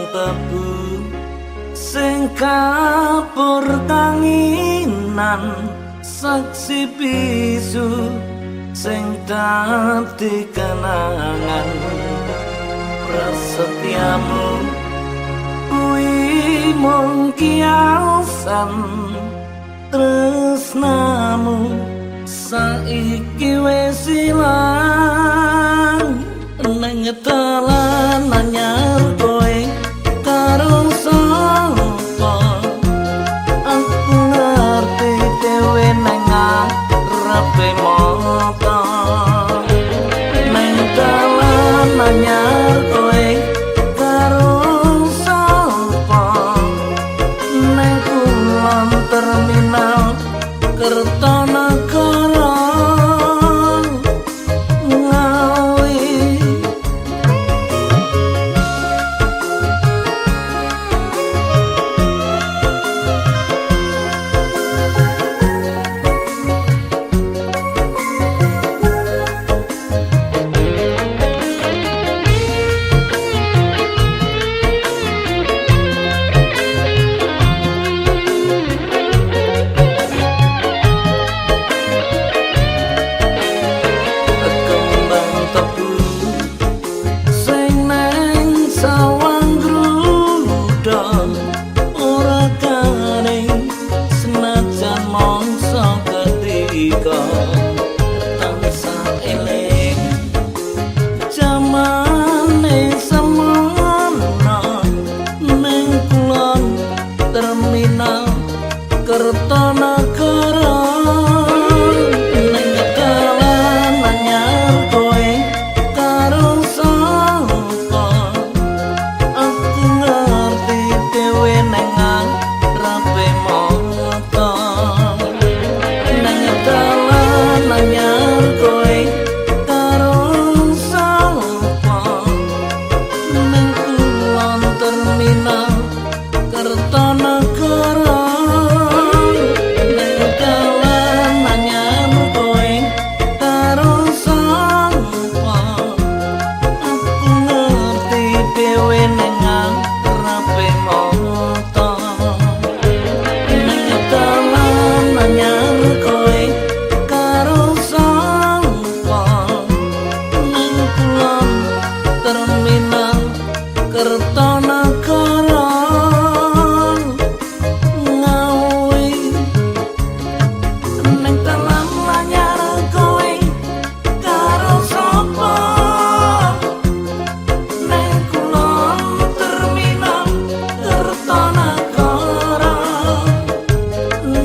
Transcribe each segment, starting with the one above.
Tebu sing kapur tanginan, saksi bisu sing dadi kenangan. Prasetyamu kuwi mung kiasan, tresnamu saiki wis ilang. Neng dalan anyar kowe karo sapa, aku ngerti dhewe neng ngarepe mata. Neng dalan anyar kowe karo sapa, neng kulon terminal Kertonegoro Ngawi. Kembang tebu sing neng sawang gruda ora garing, senajan mangsa ketika. Tansah eling jamane semono neng kulon terminal Kertonegoro. Neng dalan anyar kowe karo sapa, aku ngerti dhewe neng ngarepe mata. Neng dalan anyar kowe karo sapa, neng kulon terminal Kertonegoro. Neng dalan anyar kowe karo sapa, aku ngerti dhewe neng ngarepe mata. Neng dalan anyar kowe karo sapa, neng kulon terminal Kertonegoro Ngawi. Neng dalan anyar kowe karo sapa, neng kulon terminal Kertonegoro.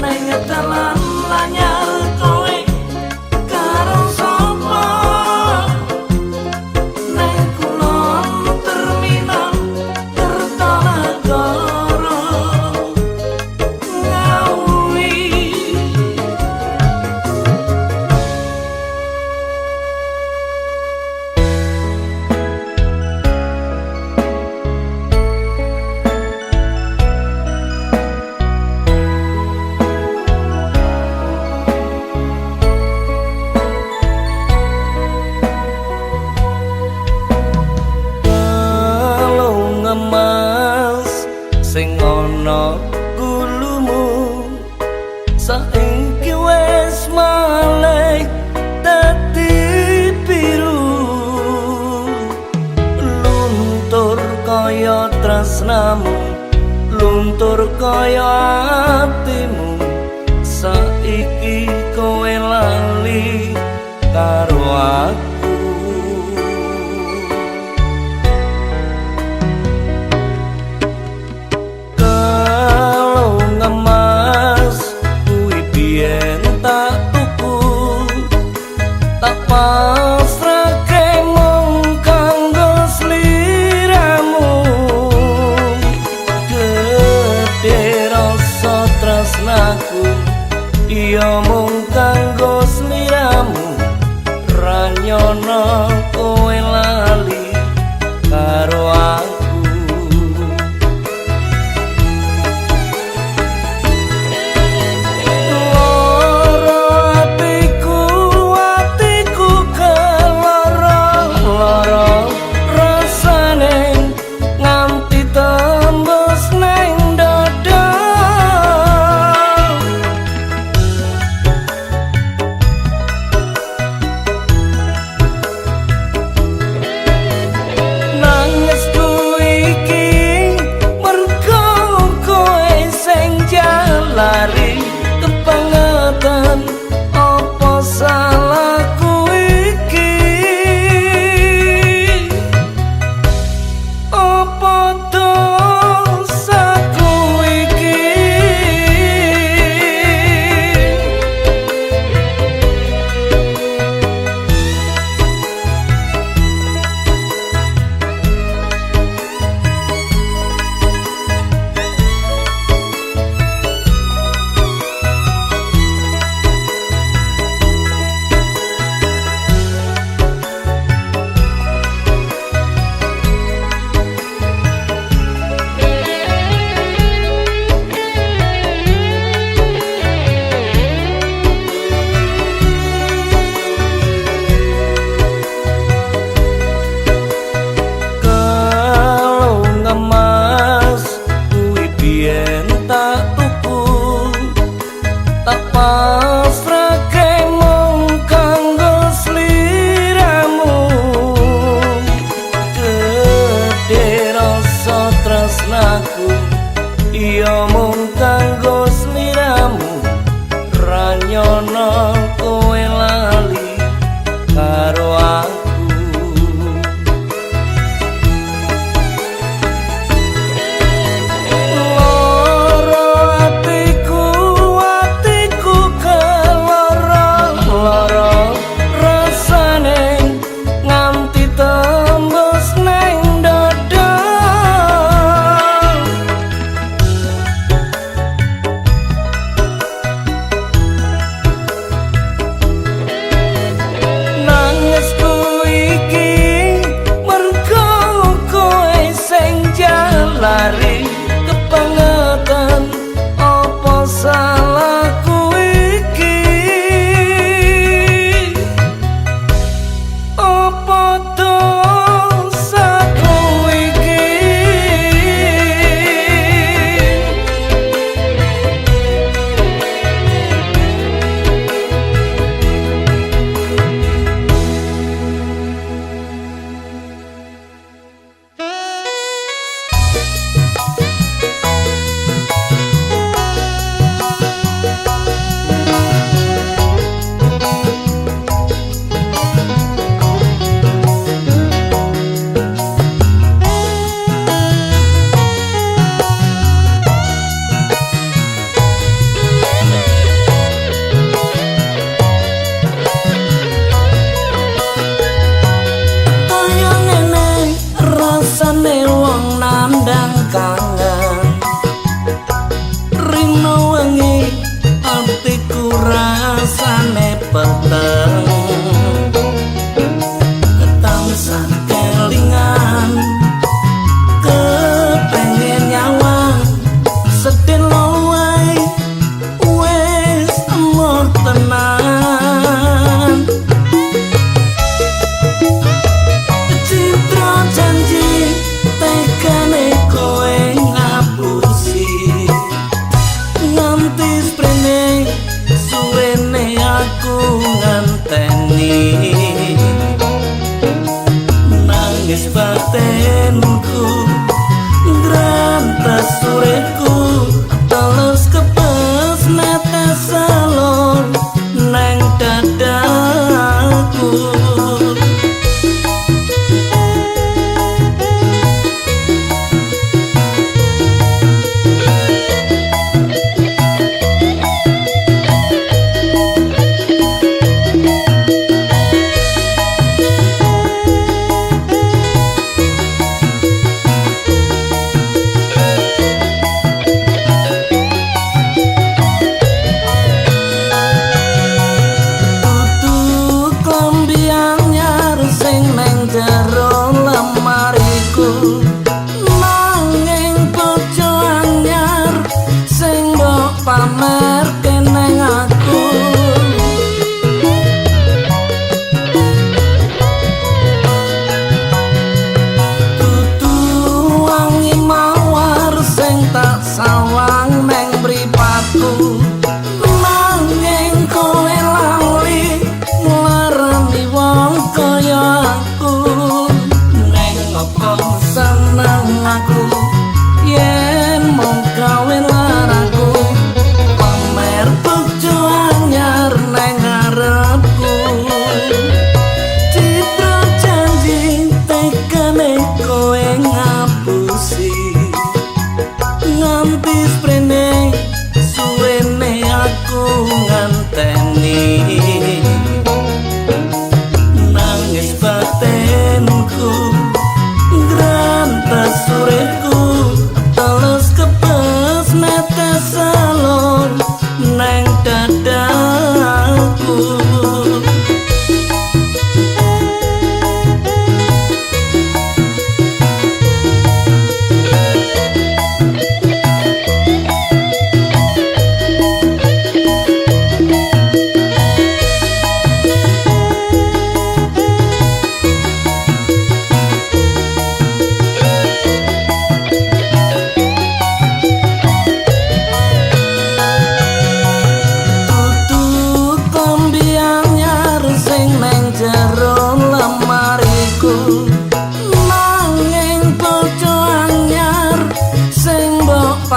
Neng dalan anyar kowe karo sapa, neng kulon terminal Kertonegoro Ngawi. Kalung emas sing ana gulumu saiki wis malih dadi biru, luntur kaya tresnamu, luntur kaya atimu. Saiki kowe lali karo aku. Kalung emas kuwi biyen tak tuku, tak pasrahke mung kanggo sliramu. Gedhe rasa tresnaku iya mung kanggo sliramu, ra nyono kowe lali karo aku. Loro atiku, atiku keloro loro rasane nganti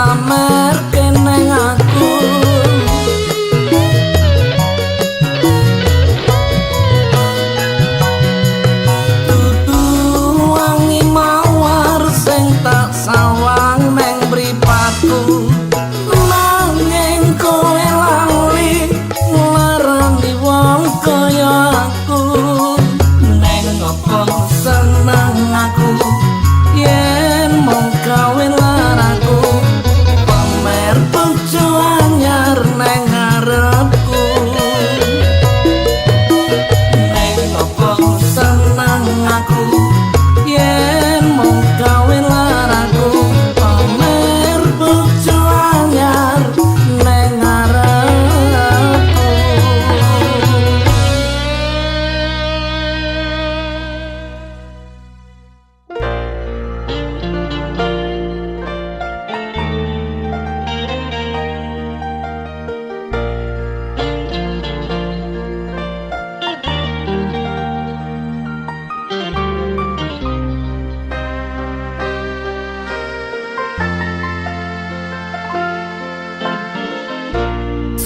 Pamerke neng aku. Dudu wangi mawar sing tak sawang neng mripatku, nanging kowe lali nglarani wong kaya aku. Neng opo seneng aku yen mung kawin laraku, pamer bojo anyar neng ngarepku. Neng opo seneng aku yen mung kawin laraku, pamer bojo anyar neng ngarepku.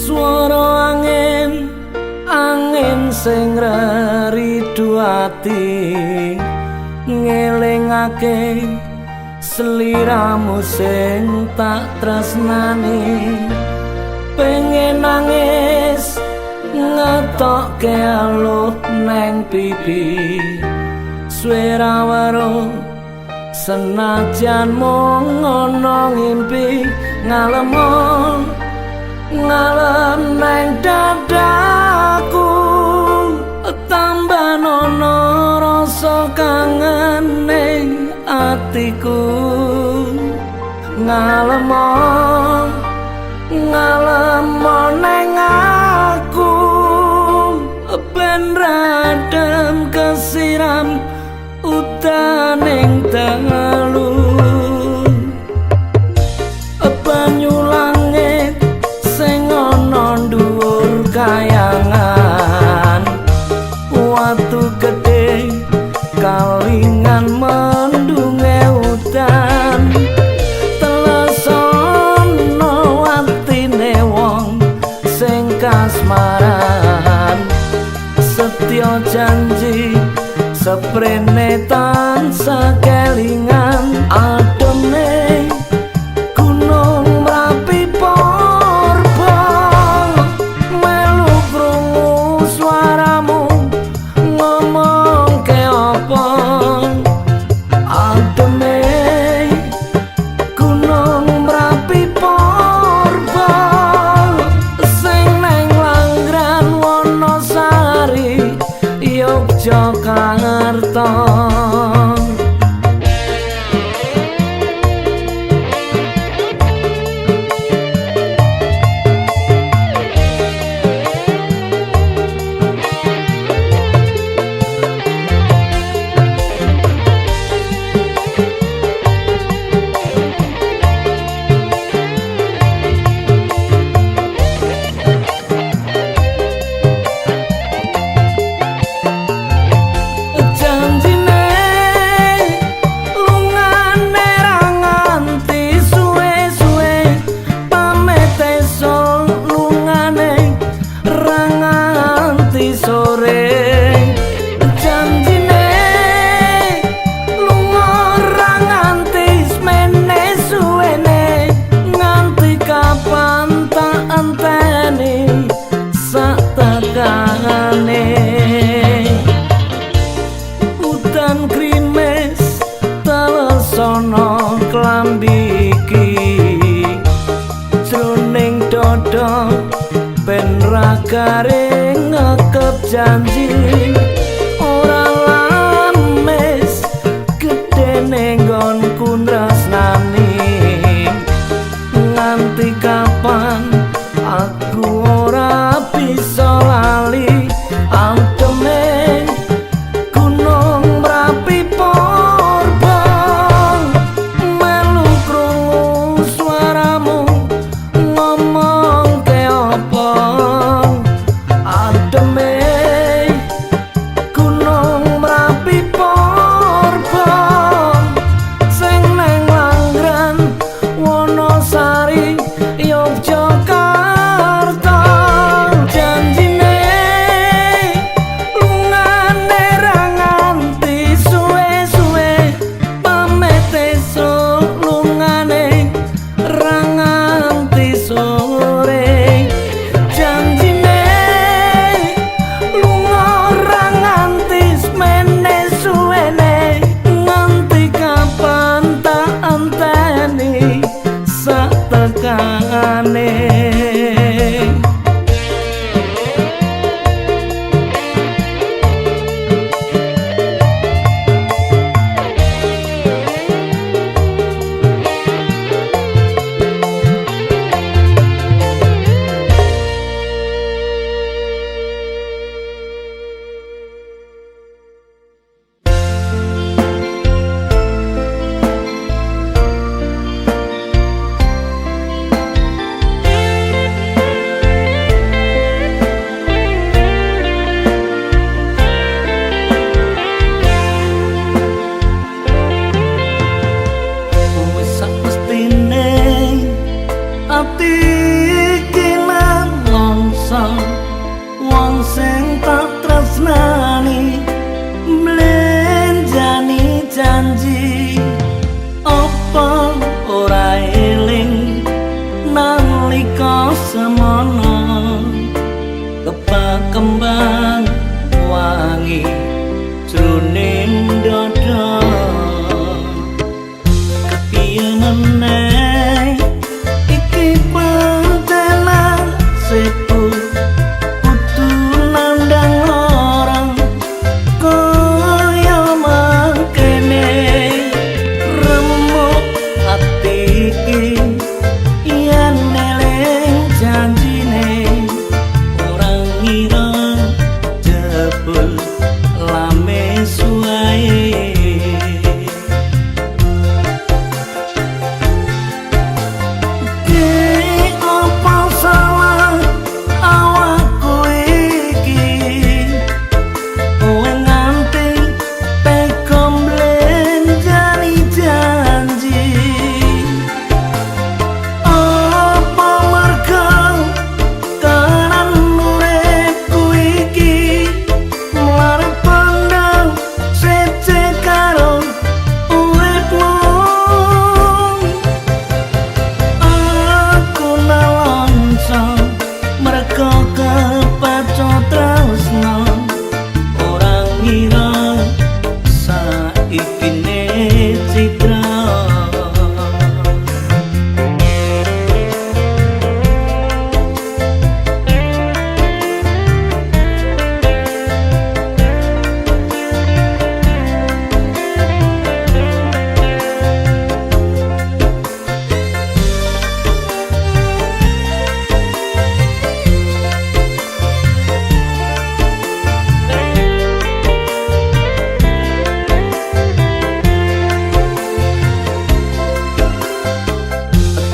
Swara angin, angin sing reridu ati, ngelingake sliramu sing tak tresnani. Pengen nangis ngetokke aluh neng pipi, suwe ra weruh senajan mung ana ngimpi. Ngalemo ngalem neng dadaku, tambah nono rasa kangen ning atiku. Ngalemo ngalemo neng aku, ben radem kesiram udaning dalu. Banyu langit sing ana dhuwur kayangan, watu gedhe kalingan mendunge udan. Telesono atine wong sing kasmaran, setya janji seprene tansah kelingan. Ademe Gunung Merapi Purba, melu krungu suaramu ngomong ke apa. Ademe Gunung Merapi Purba, sing neng Langran Wonosari Yogyakarta. Janjine lungane ra nganti suwe-suwe, pamit esuk lungane ra nganti sore. Janjine lunga ra nganti semene suwene, nganti kapan tak enteni sak tekane. Udan grimis telesono klambi iki, jroning dada ben ra garing ngekep janji. Ora lamis gedene nggonku tresnani, nganti kapan aku ora bisa lali. Ademe Gunung Merapi Purba, melu krungu suaramu ngomong ke apa. Ademe Meneh iki pancen nasibku kudu nandang lara kaya mangkene. Remuk ati iki yen eling janjine, ora ngira jebul lame suwae. Apa salah awakku iki, kowe nganti tega mblenjani janji? Apa merga kanan uripku iki mlarat pandang sece karo uripmu? Aku nelongso mergo kepacut tresno, ora ngira saikine citra.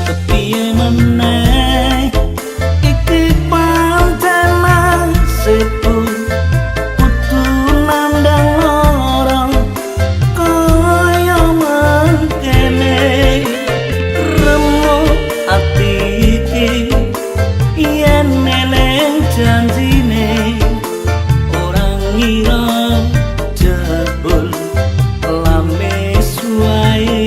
Kepiye meneh iki pancen nasibku kudu nandang lara kaya mangkene. Remuk ati iki yen eling janjine, ora ngira jebul lame suwae.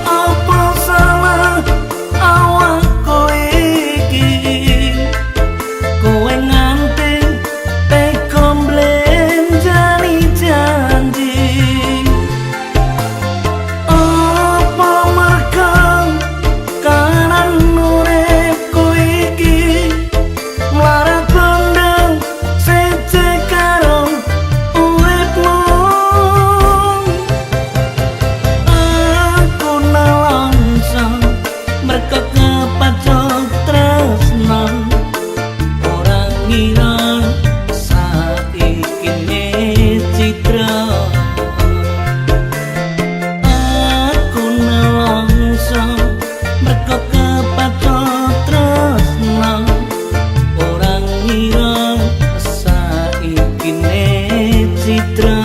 Apa salah awakku iki, kowe nganti tega mblenjani janji? Apa merga kanan uripku iki mlarat kondang sece karo uripmu? Aku nelongso mergo kepacut tresno, ora ngira saikine citra. Aku nelongso mergo kepacut tresno, ora ngira saikine citra.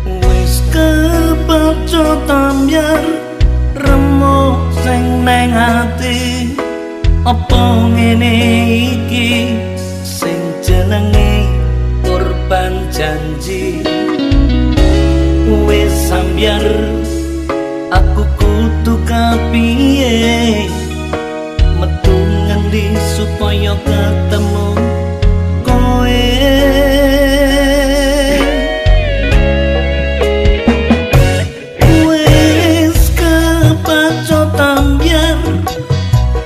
Wis kepacut ambyar remuk sing neng ati, apa ngene iki sing jenenge korban janji? Wis ambyar aku kudu kapiye, metu ngendi supaya ketemu kowe? Wis kepacut ambyar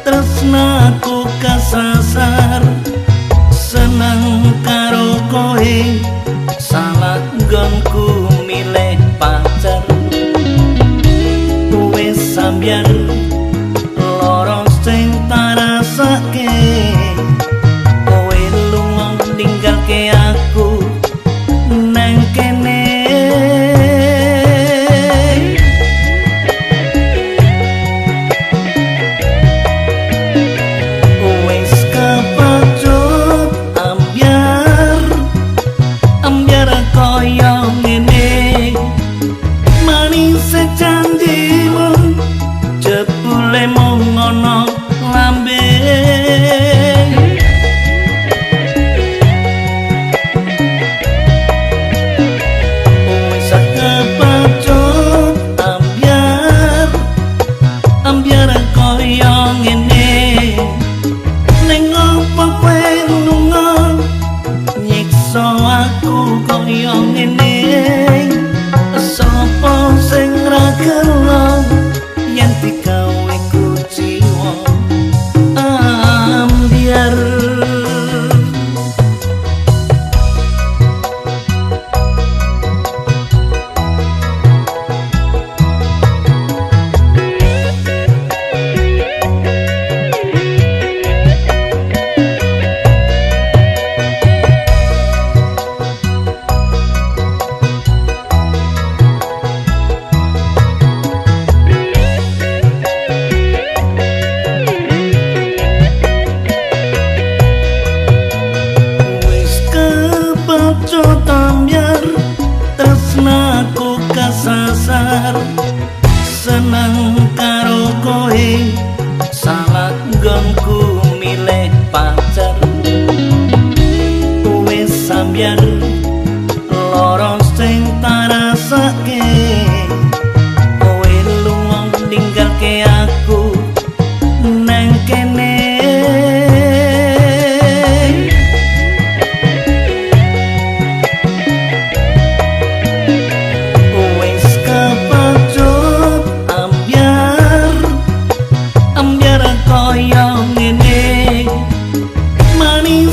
tresnaku kasasar, seneng karo kowe salah nggonku milih pacar. Wis ambyar lara sing tak rasake.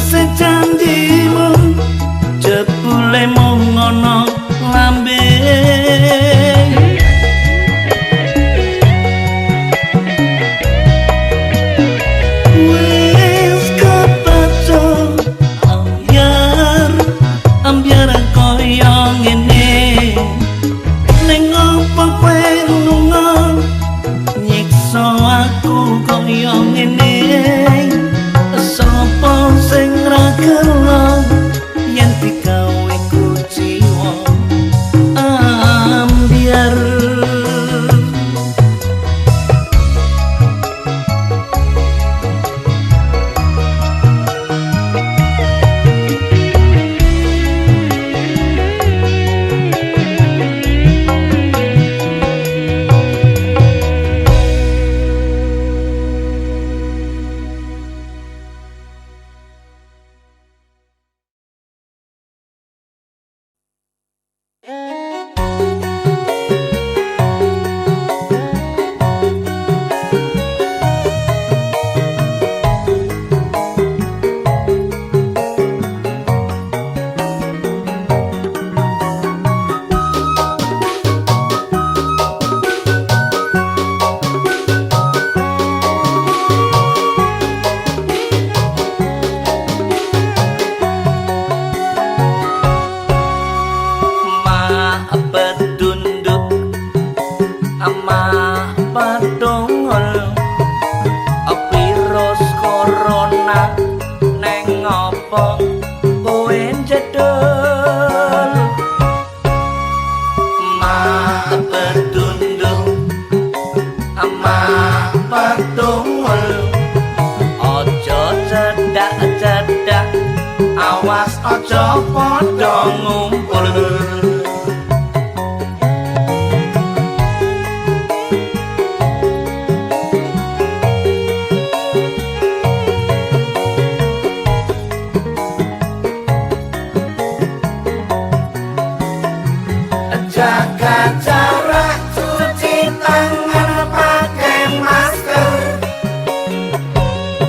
Sakwise janjimu jebule mung ana lambe. Wis kebaca ambyar ambyar kaya ngene, ning opo kowe lunga nyiksa aku kaya ngene? Sapa sing ra kena yen digawe kuciwa ambyar? Ma pedunduk ama padongol, virus corona neng apa kowe njedul? Ma pedunduk ama padongol, aja cedak-cedak, awas aja padha ngumpul. Jaga jarak, cuci tangan, pakai masker.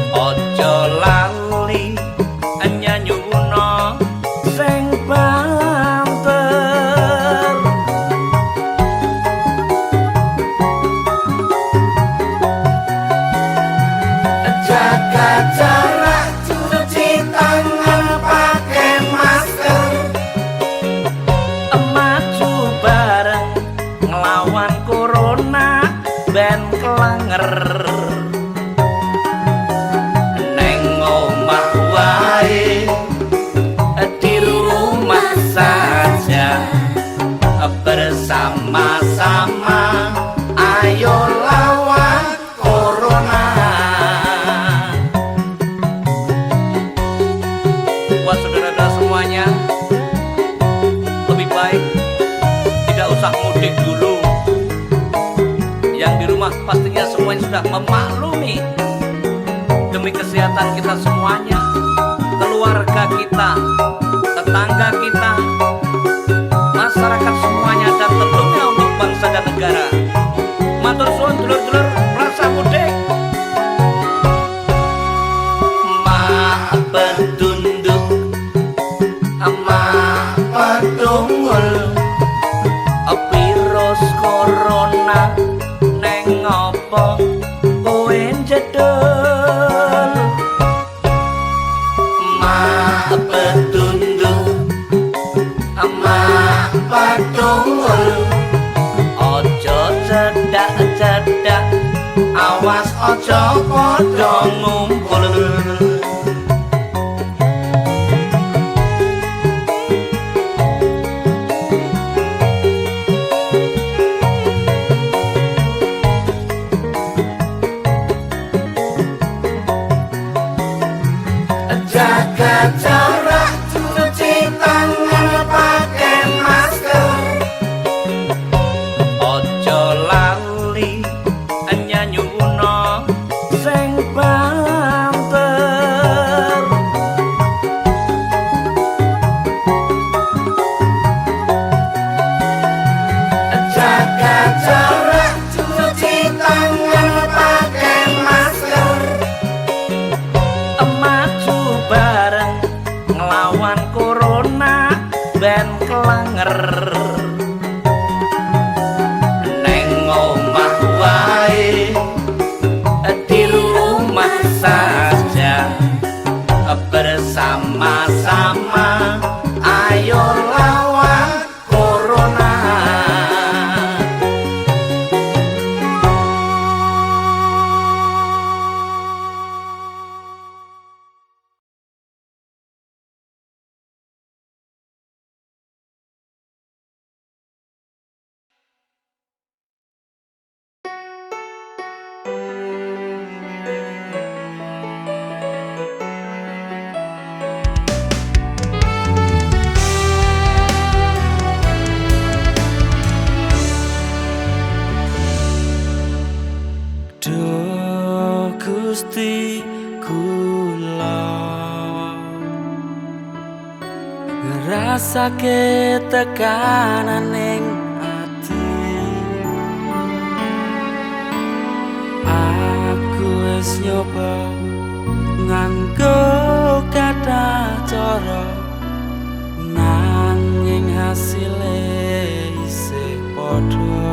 Ojo lali nyanyuno sing banter. Jaga jarak, cuci tangan, pakai masker. Maju bareng nglawan corona ben kelanger. Neng omah wae, di rumah saja, bersama-sama ayo lawan corona. Buat saudara-saudara semuanya, lebih baik tidak usah mudik dulu. Yang di rumah pastinya semuanya sudah memaklumi. Demi kesehatan kita semuanya, keluarga kita, tetangga kita, masyarakat semuanya, dan tentunya untuk bangsa dan negara. Matur suwun dulur-dulur, rasah mudik. Ma pedunduk ama padongol, virus corona neng apa kowe njedul? Ma pedunduk ama padongol, aja cedak-cedak, awas aja padha ngumpul. Jaga jarak, cuci tangan, pakai masker. Ojo lali nyanyuno sing banter. Jaga jarak, cuci tangan, pakai masker. Maju bareng pancen klenger. Neng omah wae, di rumah saja, bersama-sama ayo lawan corona. Duh Gusti kula ngrasake tekanan ning ati. Aku wis nyoba nganggo kathah cara, nanging hasile isih padha.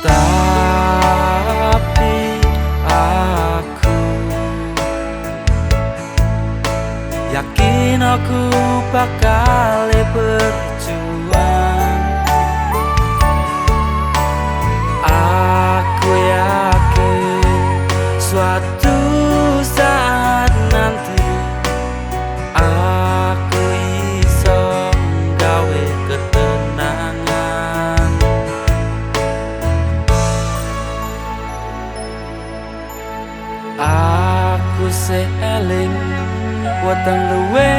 Tapi aku yakin aku bakal berjuang. Aku yakin suatu saat nanti aku iso gawe ketenangan. Aku sih eling weteng luwe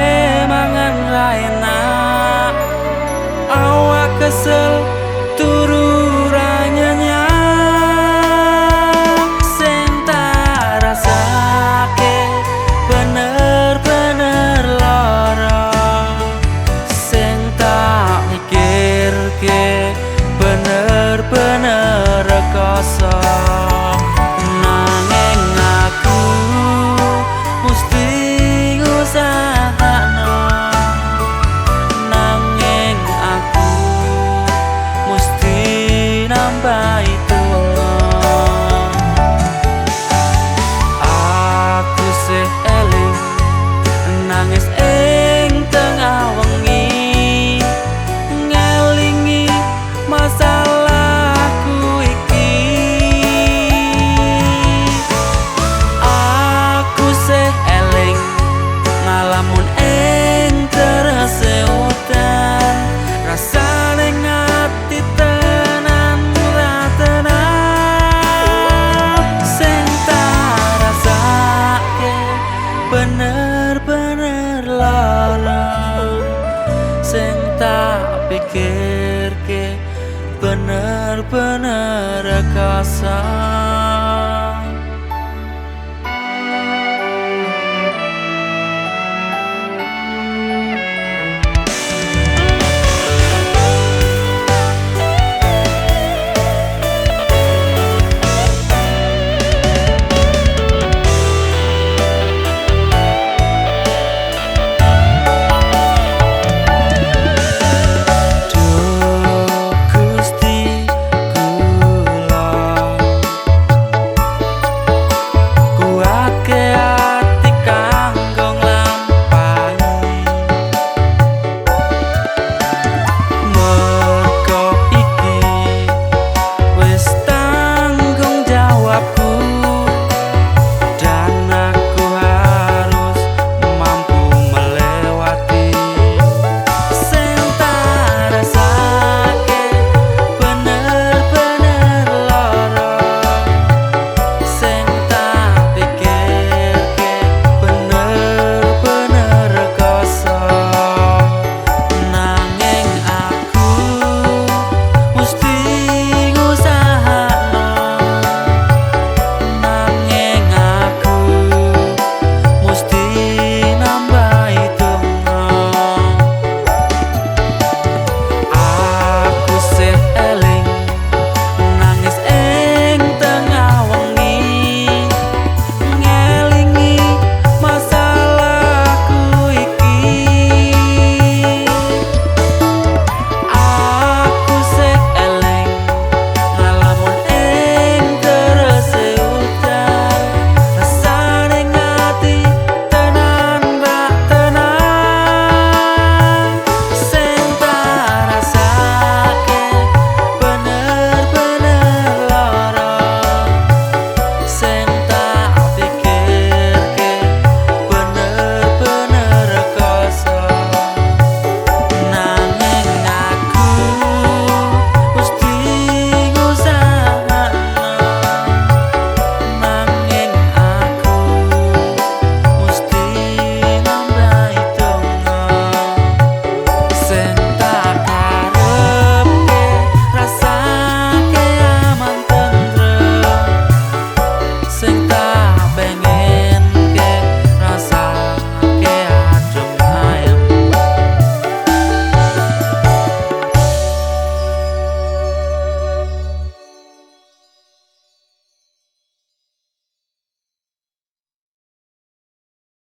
mangan ra enak, awak kesel turu ra nyenyak. Sing tak rasake bener-bener lara, sing tak mikirke bener-bener rekoso. Nanging aku mesti ngusahakno, nanging aku mesti nambahi donga. Aku sih eling nangis ing tengah wengi, ngelingi masalahku iki. Aku sih eling ngalamun ing terase udan, rasane ngati tenan ra tenang. Sing tak rasake bener-bener lara, sing tak pikirke bener-bener rekasa. Duh Gusti kula kuatke ati kanggo nglampahi, mergo iki wis tanggung jawabku.